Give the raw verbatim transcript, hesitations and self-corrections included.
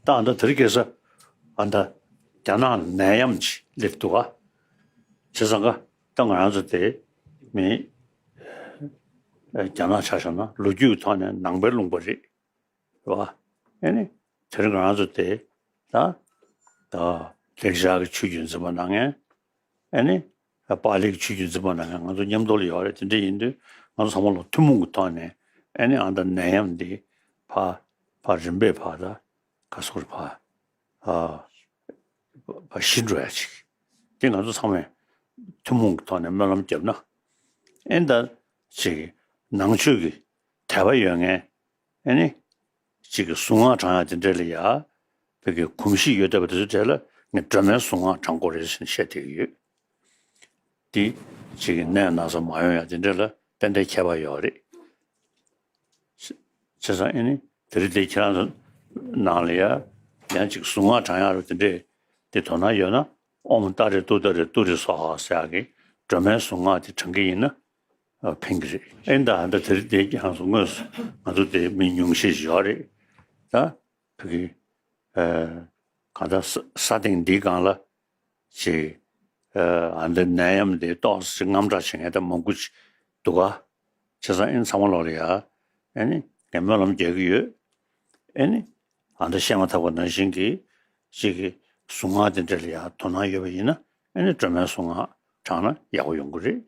ད་ཨ་ད་དེ་རིང་ཁ་སང་ཨ་ད་རྒྱ་ནག་ནད་ཡམས་ཅིག་སླེབས་འདུག་ག་བྱས་ཙང་ཀ་ད་ང་རང་ཚོ་དེ་མི་རྒྱ་ནག་ཆ་བཞག་ན་ལོ་རྒྱུས་ཐོག་ནས་ནང་པའི་ལུང་པ་རེད། རེད་བ། ཨེ་ནི་དེ་རིང་ང་རང་ཚོ་དེ་ད་ད་ལེགས་སྦྱར་གྱི་ཆོས་བརྒྱུད་འཛིན་པ་གནང་མཁན། ཨེ་ནི་པཱ་ལིའི་ཆོས་བརྒྱུད་འཛིན་པ་གནང་མཁན་ང་ཚོ་མཉམ་དུ་ལ་ཡོད་རེད། དེ་འདྲ་ཡིན་དུས་ང་ཚོ་ཚང་མ་ལ་ཐུན་མོང་གི་ཐོག་ནས་ཨེ་ནི་ཨ་ད་ནད་ཡམས་འདི་ཕར་ཕར་རིམ་པས་ཕར་ད་ག་སོགས་ཕར་ཨ་ཕར་ཞི་འགྲོ་ཡ་ཅིག་དེ་ང་ཚོ་ཚང་མས་ཐུན་མོང་གི་ཐོག་ནས་སྨོན་ལམ་བརྒྱབ་ན་ཨེ་ད་ཅིག་ནང་ཆོས་ཀྱི་དད་པ་ཡོད་མཁན། ཨེ་ནི། གཅིག་གི་གཟུངས་སྔགས་བགྲང་ཡག་དེ་འདྲ་ལ་ཡ། བོད་ཀྱི་གོམས་གཤིས་ཡོད་བསྡད་པ་དེ་ཚོའི་གྲས་ལ་ངས་སྒྲོལ་མའི་གཟུངས་སྔགས་བགྲང་དགོས་རེད་ཟེར་ནས་བཤད་བསྡད་ཀྱི་ཡོད། འདི་གཅིག་གི་ནད་ན་ཚ་མ་ཡོང་ཡག་དེ་འདྲ་ལ་ཏན་ཏན་ཁྱད་པར་ཡོད་རེད། བྱས་ཙང་ཨེ་ནི་དེ་རིང་དེ་ཁྱེད་རང་ཚོ་ནང་ལ་ཡ། ཡང་གཅིག་གཟུངས་སྔགས་བགྲང་ཡག་རེད་དེ་འདྲས་དེ་དོ་སྣང་ཡོད་ན། ཨོཾ་ཏཱ་རེ་ཏུཏྟཱ་རེ་ཏུ་རེ་སྭཱ་ཧཱ་ཟེར་ཡག་གི་སྒྲོལ་མའི་གཟུངས་སྔགས་དེ་བགྲང་གི་ཡིན་ན། ཕན་གྱི་རེད། ཨེ་ད་ད་དེ་རིང་དེ་ཀྱང་སོ་དངོས་སུ་ང་ཚོ་དེ་མི་ཉུང་ཤས་ཤིག་ཡོད་རེད། ད་བོད་ཀྱི་གང་ལྟར་ས་སྟེང་འདིའི་སྒང་ལ་ཅིག་ཨ་འདི་ནད་ཡམས་འདི་ཏོག་ཙམ་དངངས་སྐྲག་བྱེད་མཁན་ད་མང་པོ་ཅིག་འདུག་ག་བྱས་ཙང་ཨེ་ཚང་མ་ལོག་ལ་ཡ་ཨེ་ནི་ངས་སྨོན་ལམ་རྒྱག་གི་ཡོད། ཨེ་ནི་ཨ་འདི་བཤད་མ་ཐག་པ་ནང་བཞིན་གྱི་ཅིག་གི་གཟུངས་སྔགས་དེ་འདྲ་ལ་ཡ་དོ་སྣང་ཡོད་པ་ཡིན་ན་ཨེ་ནི་སྒྲོལ་མའི་གཟུངས་སྔགས་བགྲངས་ན་ཡག་པོ་ཡོང་གི་རེད།